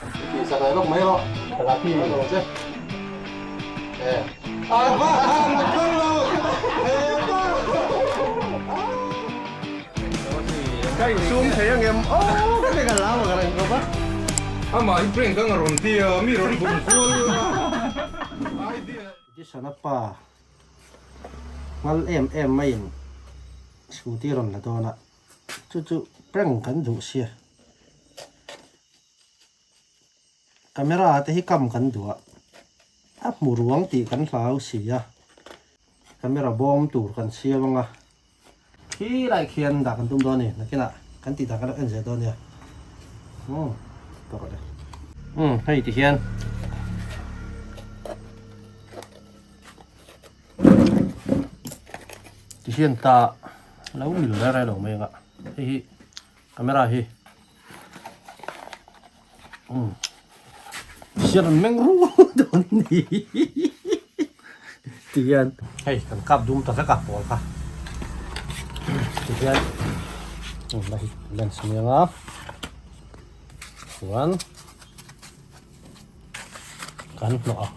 Ka insum thei angem aw ka ti ka hlau ang reng khawp a. Amah hi prank ang a rawn ti a, mi rawn bum kual a. Edison-a pa ngal em em maiin scooty rawn la dawn a, chu chu prank kan duh sia. Camera te hi kam kan duh a, a hmu ruang tih kan hlau si a, camera bawm tur kan siam ang a, khi lai khian dah kan tum dawn a ni, nakinah kan tih dan kan lo en zel dawn a nia, umm tawh rawh le. Umm hei ti hian. Ti hian ta lo mil rei rei lo mai ang a, hei hi camera hi. Siam an meng ru dawn ni ti hian hei kan kap dum ta vek a pawl kha ti hian la hi lens a nia nga chuan kan hnawh a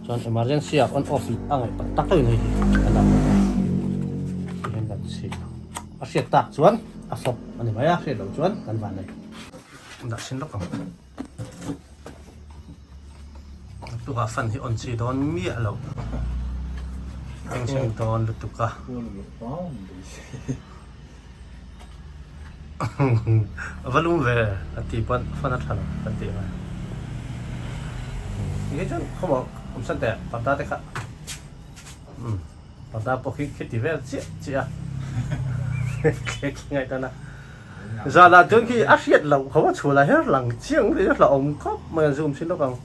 chuan emergency ah on off a ngaih tak tak in hei hi a lang bawk a ti hian kan chhi a hriat tak chuan a fawp a ni mai a hriat loh chuan kan van nei dah sin lawk ang tukah fan hi on chi dawn miah loh engchen dawn lutuk a. A va lum ve a ti pawn fan a tha lo kan tih ngai. Tikhe chuan khawmaw awm san teh parda te kha umm parda pawh khi khi ti vel chiah chiah a khi khi ngaih tan a. Zan ah chuan khi a hriat loh kho a chhul ah her lang chiang rih a hlauhawm khawp mai an zoom thin lawk ang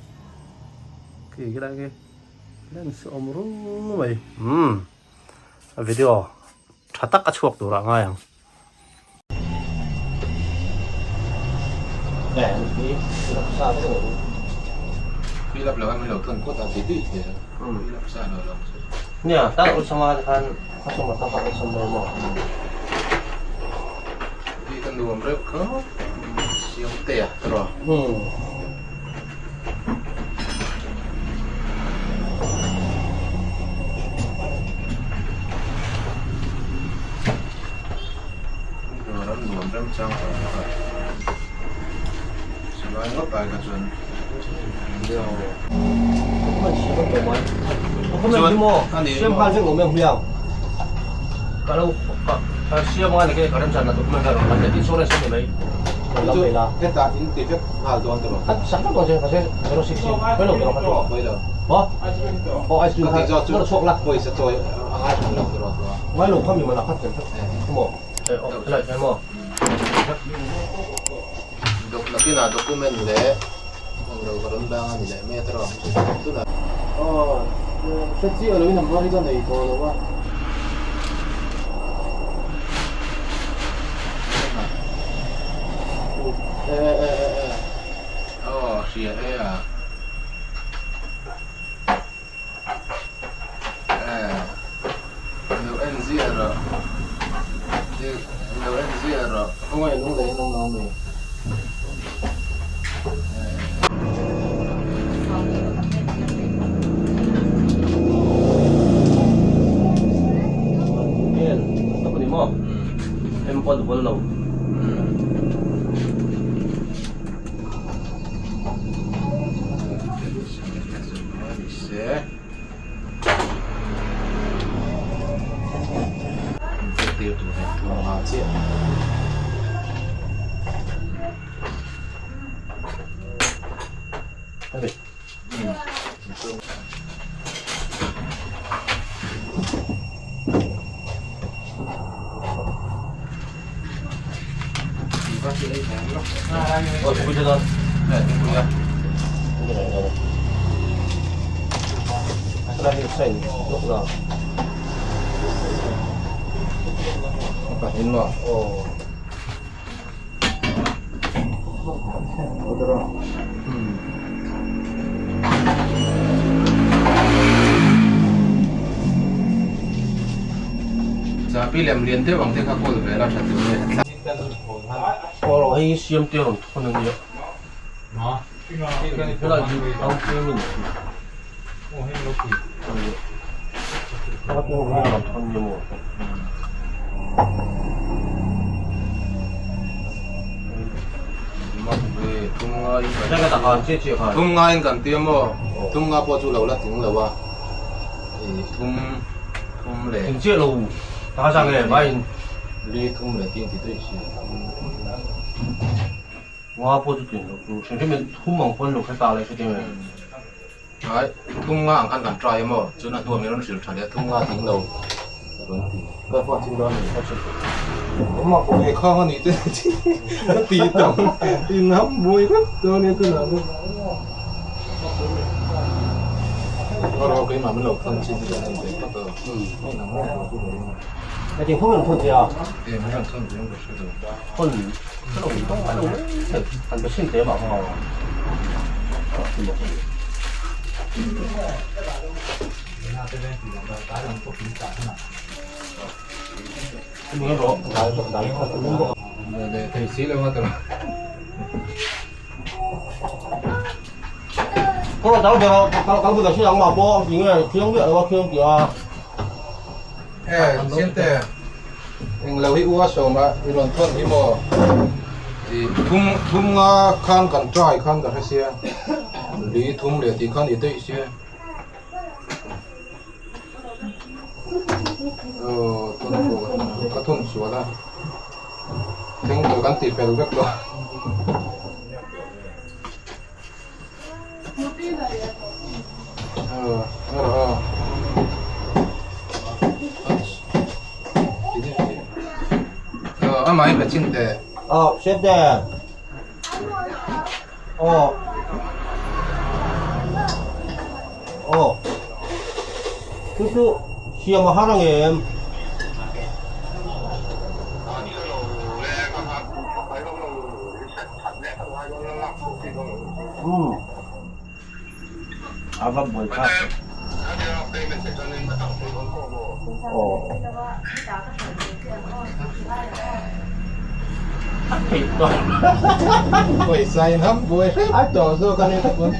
khi khilai khi lens awm ru mai umm. A video tha tak a chhuak turah ngai ang. Nia tan ul sama te khan customer tan khan awlsam dawn maw. Hetah in ti vek nghal dawn tawh A sak vek dawn che mahse 06 in khawi lo tawh kha khawi lo aw ice cream kha chu chhuak la pawisa chawi a ngai hran lo tawh rawh ngai lo kha mi man a khat tel vek maw aw helai hian maw dok nakinah document leh englo ka rawn bang a ni leh mai a tawh tunah aw hre chiah lo in number hi ka nei tawh lo a. Aw hria e a eh lo en ziah rawh lo en ziah rawh khawngaih lung leh in awm lo mi. Chapi lem lian deuh ang te kha kawl ve la tha tur nge. Aw hei siam te rawn thawn a nia. Helai hi down payment Thum ngaiin kan tia maw thum nga pawh chu lo la tling lo a thum thum leh li thum leh tin ti daih si. Nga pawh chu tlin loh chu hrim hrim in thum ang pawn lo hre ta le hre mai. Ai thum nga ang khan kan try a maw chuan a hnuah min rawn hrilh tha leh a thum nga tling lo a rawn ti. Ka phone chin dawn a ni. Amah pawh ve khang a nih te ka ti tam in ham buai vek dawn ania tunah pawh. Rawh keimah min lo thawn chin hi chuan a inpeih phawt a. Hetiang thum in thawn che a? Eng hian thawn ve ang ka hre lo. Thawn hre lo tawng mai lo mai thei han be chhin teh mah kha. Thei si lo a tawh. Kawr dang ber a kal bula hriat ang mah pawh ti nge thiang miah lo a thiang tih a. E Siamte englo hi u a sawm a i rawn thawn hi maw i thum thum nga khan kan try khan ka hre sia li thum leh tih khan i daih sia aw thawn pawh ka thawn sual a thleng pawh kan ti fel vek lo. Amah hi ka chin teh. Aw, hriat teh. Aw. Aw. Chu chu siam a har ang em? Umm a va buai thlak ve. Aw a theih tawh. Pawisa in ham buai hrep tawh zawk a ni pawn.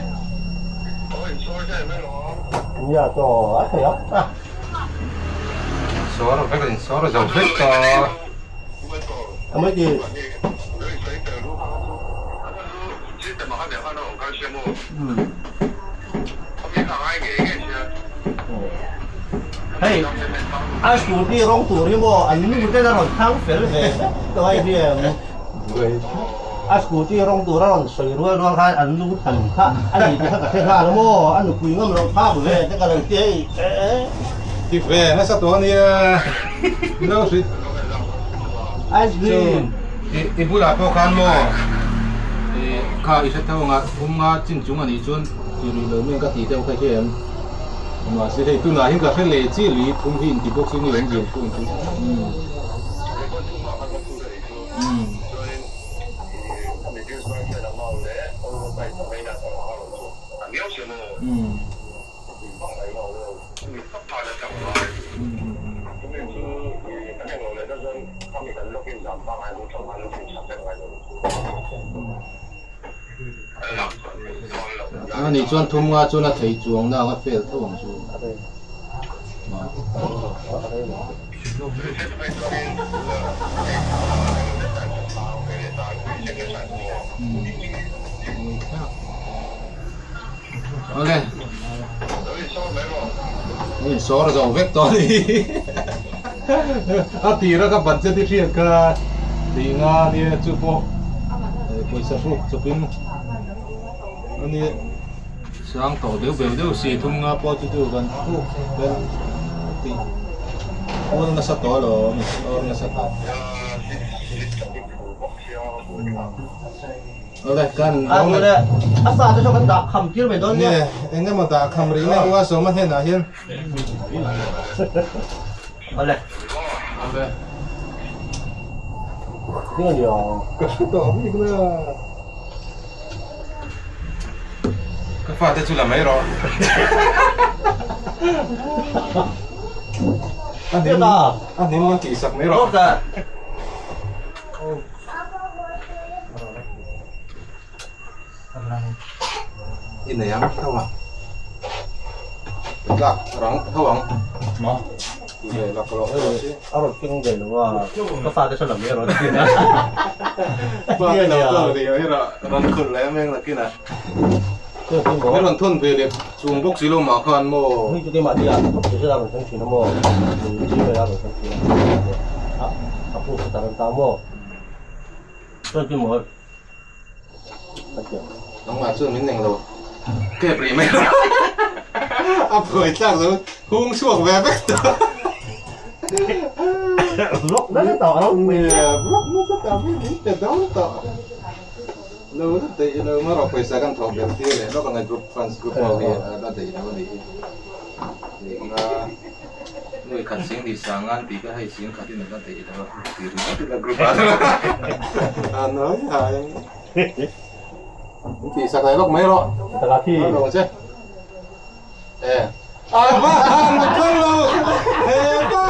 Nia tawh a theih a. Sawr vek in sawr zo vek tawh. A mai ti. Hei a scooty rawng tur hi maw an nu ten a rawn thlang fel ve vek tawh a hria em? A scooty rawng tur a rawn sawi rual rual khan an nu thlan kha a ni tih kha ka hre nghal a maw a nupui ngam loh phak ve te ka lo ti hei. Ti ve nasa tawh a nia. Lo hrit. Ice cream. I bulah pawh khan maw i kha i hre tho anga thum nga chin chung anih chuan ti rih lo mai ka tih deuh kha hi em mahse hei tunah hian ka hre leh chiah lui thum hi inti bawk si ni awm zir pawh inti umm. Ani chuan thum nga chuan a thei chuang na ang a fail tho ang chu. Awle. Ni sawr zo vek tawh ni. A tira ka budget i hriat kha ti nga nia chu pawh pawisa hruk chawpin ani sang tawh deuh beuh deuh si thum nga pawh chu chu kan hruk fel tih kual nasa tawh alawm sawr nasa tawh. Awle kan Awle a fa te saw kan dah kham tir mai dawn nia. Nge eng emaw dah kham rih mai u a sawma hnenah hian. Awle. Awle. Tinge ni ang. Ka hre tawh bik na. Ka fate chu la mai rawh. A hnim a hnim a tihsak mai rawh. I nei ang tho a. Tlak rang tho ang. Ma. Ve lak lo tho si. A rawn keng ve lo a. Ka fate saw lam hi a rawn keng a. Fate lo kal ve hi rawn khulh leh em nakin a. Min rawn thawn ve leh chung bawk si lo mah khan maw. Hei chu keimah nia thawk zet a rawn thleng thin a maw. Min gmail a rawn thleng thin a. A proof a tar an ta maw. Chuan chu maw. Nangmah chuan min neng lo kep rih mai lo. A phuai tlak lo hung chhuak ve vek tawh. Vlog nasa tawh a lo. Nia vlog nasa tawh mi min pe dawn tawh. Lo la daih lo marawh pawisa kan thawk ber tir leh lawk ang e group fans group ho hi a la daih lo a nih hi. Nia. Nuai khat sing ni sang an tih kha hei sing khat in a la daih lo a ti ringawt ila group ah a nawi hai in tih sak leh lawk mai rawh a lo che e a va han kal lo he pa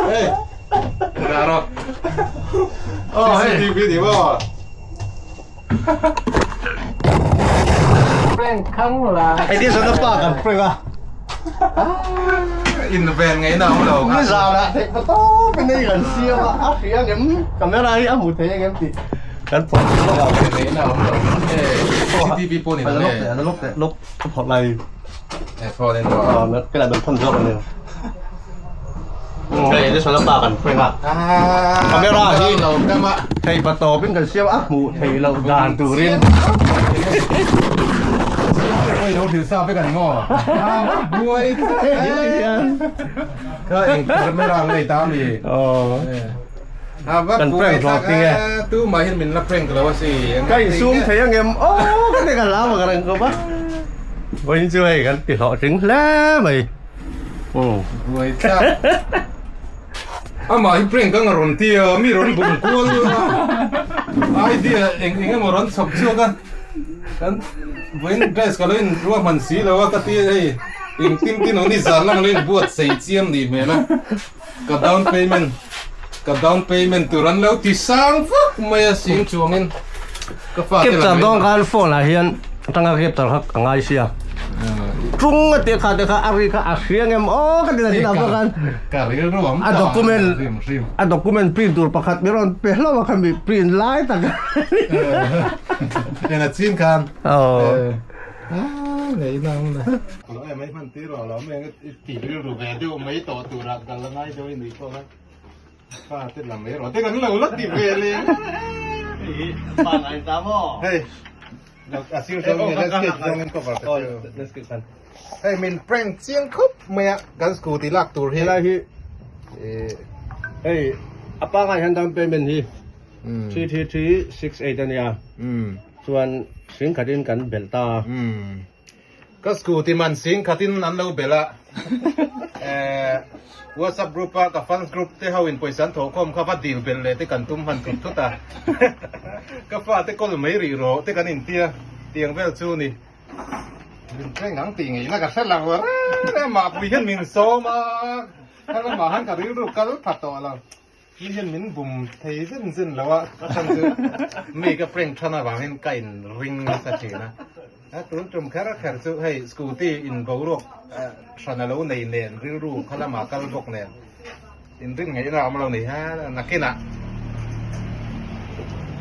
hei dah rawh CCTV ni maw Prank khang la. Edison a pa kan prank a. In ven ngei na awm lo. Ni zan ah theih pa tawp in hei kan siam a, a hria ngem camera hi a hmu thei angem tih kan phawrh lawk a. Ven ngei na awm lo. CCTV pawh ni na nge. A lawk teh lawk a phawrh lai. E phone in maw. Aw cái này mình thon zawk a nia. Hei Edison a pa kan prank a. Camera hi thei pa tawp in kan siam a hmuh theih loh dan turin. Oi lo thil sa vek ani maw? Buai Ka eng camera ang nei ta mi. Kan prank hlawh ting e. Tu mah hian min la prank lo a si. Ka insum thei angem aw ka ti ka hlau ang reng khawp a. Vawiin chu hei kan ti hlawhtling hle mai. Buai thlak. Amah hi prank ang a rawn ti a, mi rawn bum kual a, idea eng eng emaw rawn chhawp chhuak a, kan vawiin dress ka lo in ruahman si lo a ka ti a hei engtin tin awm ni zan lam a lo in buat sei chiam nih hmel a, ka down payment ka down payment tur an lo ti sang vak mai a sing chuangin ka fate Capture dawn khan phone ah hian atanga capture kha ka ngai sia. Tung a tih kha te kha a ri kha a hria ngem aw ka ti na chin ah pawh khan ka ril ruam a document a document print tur pakhat mi rawn pe hlauh a kha mi print lai tak en a chin khan aw nei na na lo em mai hman tir lo me ti ril ru ve deuh mai tawh tur ah kal ngai deuh ni pawh kha fa te lam mai rawh te kan lo la ti ve le pa ngai ta maw hei A sir zawng nge landscape zawng in cover ta chu. Landscape khan. Hei min prank chiang khawp mai a kan scooty lak tur hi. Helai hi hei a pangai hian down payment hi 33368 ania. Chuan singkhat in kan belh ta. Ka scooty man sing khatin an lo belh a, WhatsApp group a ka fans group te ho in pawisa an thawh khawm kha va dil belh leh te kan tum hman thut thut a, ka fate kawl mai rih rawh te kan intia tiang vel chu ni. Min prank ang tih ngeihna ka hre lo reng a, mahpui hian min sawm a, kha lamah khan ka rilru kal pha tawh lo. Mi hian min bum thei zen zen lo a, a chhan chu mi ka prank than avangin ka in ring nasa thin a. A tun tum kher kher chu hei scooty in boruak hran a lo nei nen rilru kha lamah kal bawk nen in rin ngaihna a awm lo ni ha nakinah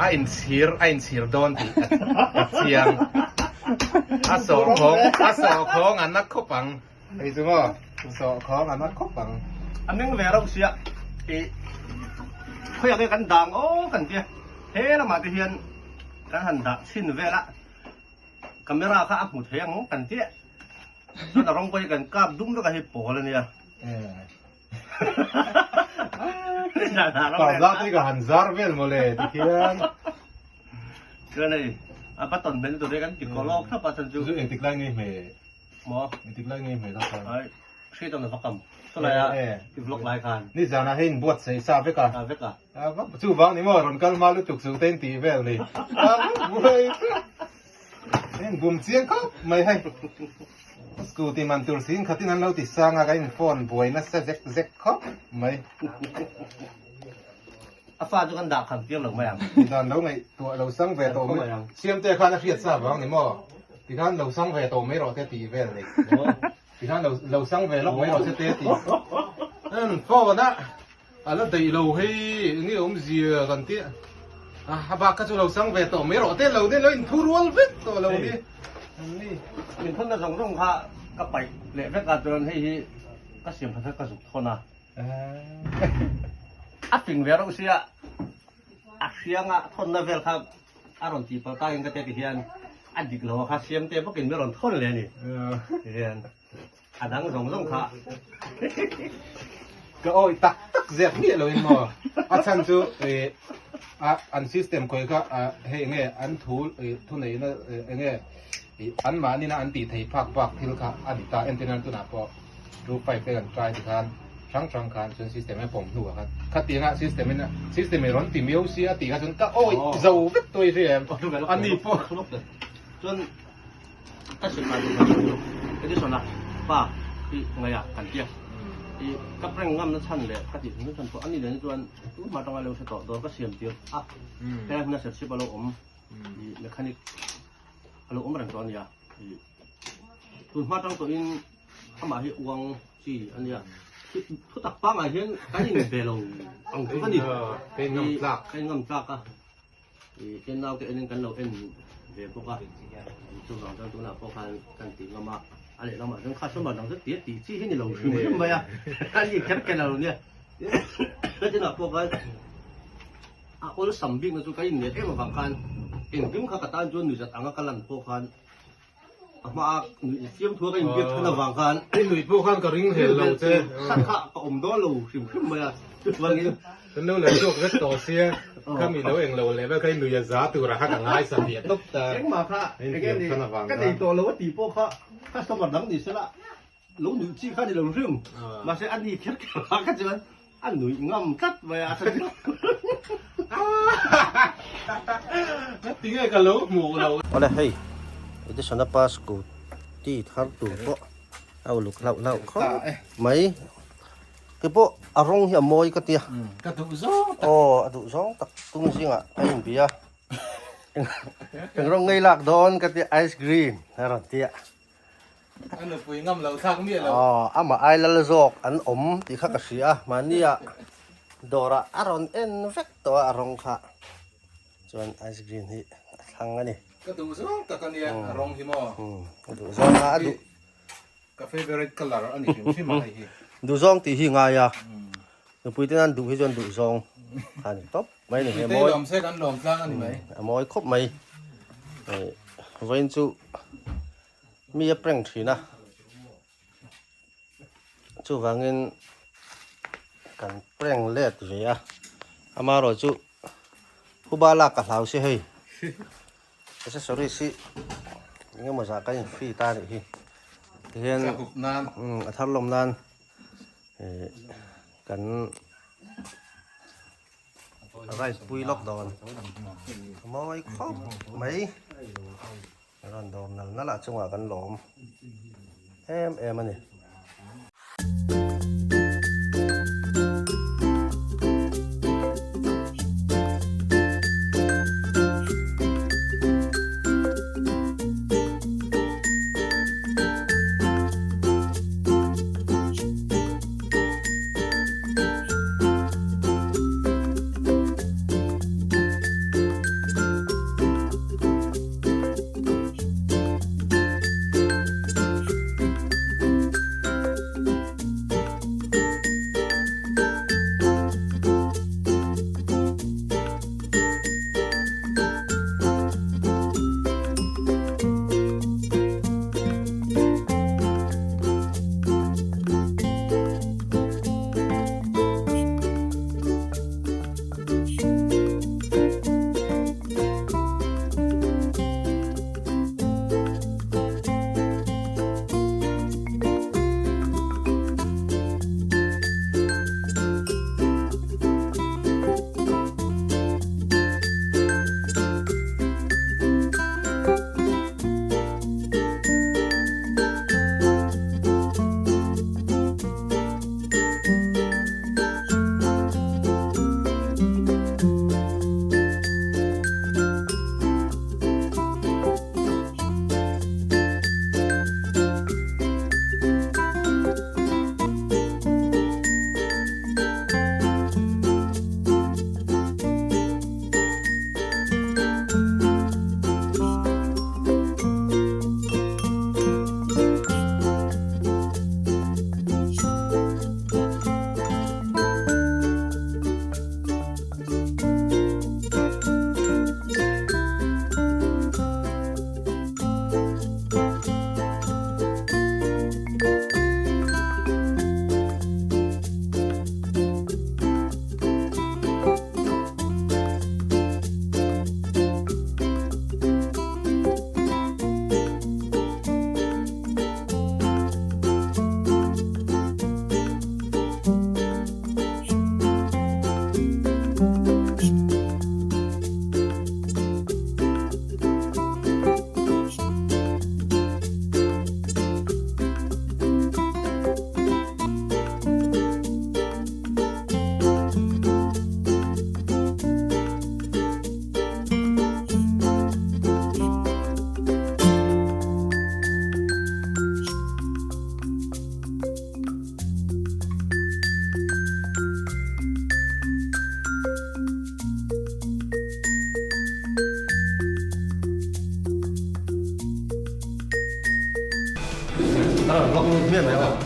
a inchhir a inchhir dawn tih ka chiang. A sawhkhawng a sawhkhawng a na khawp ang. Hei chu maw sawhkhawng a na khawp ang. A meng ve rauh sia i khawiah nge kan dang aw kan tia he lamah te hian kan han dah chhin vel a camera kha a hmu thei ang kan tia chuan a rawng pawh hi kan kap dum vek a hei pawl a nia. Parda te ka han zar vel mawle tikhian. Chuan hei a button hmel tur hi kan ti kaw lawk thlap a chuan chu. Chu engtik lai nge hmeh Maw? Engtik lai nge hmeh ta khan? Ai, hriat awm va kam. Saw lai a i vlog lai khan. Ni zan ah hei in buatsaih sa vek a. A vek a. Chu vang ni maw rawn kal hma lutuk chu te in tih vel ni. A buai in bum chiang khawp mai hei. Scooty man tur sin khatin an lo ti sang a ka in phone buai nasa zek zek khawp mai. a fa chu kan dah kham tir lo mai ang. Dan lo ngaihtuah lo sang ve tawh mai ang. Siamte khan a hriat sa vang ni maw? Tikhan lo sang ve tawh mai rawh te tih vel nei. Tikhan lo lo sang ve lawk mai rawh se te tih. An phone a a la daih lo hei enge awmzia kan tih a a bak kha chu lo sang ve tawh mai rawh te lo te lo inthu rual vek tawh lo ni. Min thawn na zawng zawng kha ka paih leh vek a chuan hei hi ka siam kha ka zuk thawn a. A fing ve reuh sia a hrianga thawnna vel kha a rawn tih palh takin ka tia ti hian a dik lo a kha siam te bawkin min rawn thawn leh a ni tihian a dang zawng zawng kha Ka awih tak tak zep miah loin maw a chhan chu ih a an system khawi kha hei enge an thu ih thuneihna enge ih anmahnina an tih thei phak bak thil kha a ni ta entir nan tunah pawh Group 5 te kan try ti khan hrang hrang khan chuan system a pawm hnuah khan khatianga system in system in rawn ti miau si a tih kha chuan ka awi zo vek tawh i hria em ani pawh chuan ka hrilh dan tur chu Edison a pa hi ngaia kan tia i ka prank ngam na chhan leh ka tih na chhan pawh ani leh chuan tunhma atanga lo hre tawh dawr ka siam tir a helai hmuna serchhip a lo awm i mechanic a lo awm reng tawh ania i tunhma atang tawhin Amah hi uang chi a nia. Thu tak pangai hian kan in ve lo ang chu ka ni. Ka in ngam tlak. Ka in ngam tlak a. I ten nau te enin kan lo en ve bawk a. Chuvang chuan tunah pawh khan kan ti ngam a. A lehlamah chuan customer dang chu tia tih chi hi ni lo hrim hrim mai a. A ni kher kher lo nia. Tunah pawh khan a awlsam bikna chu ka in nel em avang khan engkim kha ka tan chuan nuihzat anga ka lan pawh khan A hma a nuih fiam thu a ka inbiak than avang khan I nuih pawh khan ka ring hlel lo che. Kha kha ka awm dawn lo hrim hrim mai a chuvangin. Kan lo la chhuak vek tawh sia kha mi lo eng lo leh vel kha i nuih a za tur a kha ka ngai sa hmiah tawp ta. Engmah kha enge ni ka nei tawh lo a tih pawh kha customer dang ni sela lo nuih chi kha ni lo hrim mahse a ni kher kher a kha chuan a nuih ngam tlat mai a. Tinge ka lo hmuh lo. Awle hei Edison a pa scooty thar tur pawh a uluk hlauh hlauh khawp mai keipawh a rawng hi a mawi ka tia. Ka duh zawng tak. Aw a duh zawng tak tum zingah a inbia eng rawng ngei lak dawn ka tia ice cream a rawn tia. A nupui ngam lo thlak miah lo. Aw, amah ai lal zawk an awm tih kha ka hria a, mahnia dawrah a rawn en vek tawh a, a rawng kha chuan ice green hi a thlang a ni. Ka duh zawng tak a nia a rawng hi maw? Ka duh zawng a, a duh. Ka favourite colour a ni hrim hrim a hei hi. Duh zawng tih hi ngai a, nupui te nan duh hi chuan duh zawng kha a ni tawp mai a ni. Nupui te lawm se kan lawm tlang a ni mai. A mawi khawp mai. Vawiin chu Mi a prank thin a, chuvangin kan prank let ve a, amaherawh chu huba lak ka hlau si hei, accessories hi eng emaw zah kan in free ta a nih hi, tihian a thar lawm nan ih kan ride pui lawk dawn a mawi khawp mai. Rawn dawm nal nal ah chungah kan lawm em em a ni. rawn vlog lut hmiah mai ang.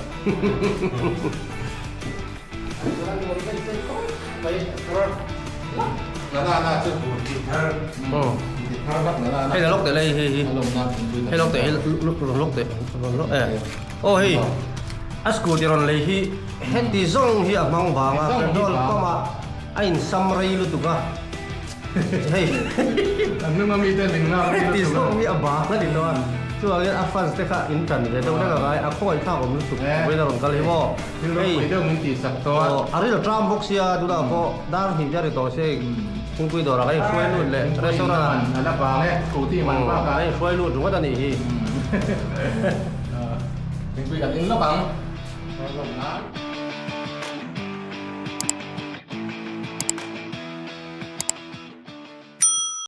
Hei la lawk teh le hei hi. Hei lawk teh hi lawk teh lawk e. Aw hei a scooty rawn lei hi heti zawng hi a hmang vang a petrol pump ah a in sam rei lutuk a hei heti zawng hi a bang a ni lo a chuvangin a fans te kha in tan ve deuh hlek a ngai a khawngaih thlak awm lutuk vawiin a rawn kal hi maw hei aw a ril tram bawk sia tunah pawh dar hnih te a ri tawh sia thingpui dawrah kan inhruai lut leh restaurant ah kan inhruai lut ringawt a nih hi. Thingpui kan in lawk ang.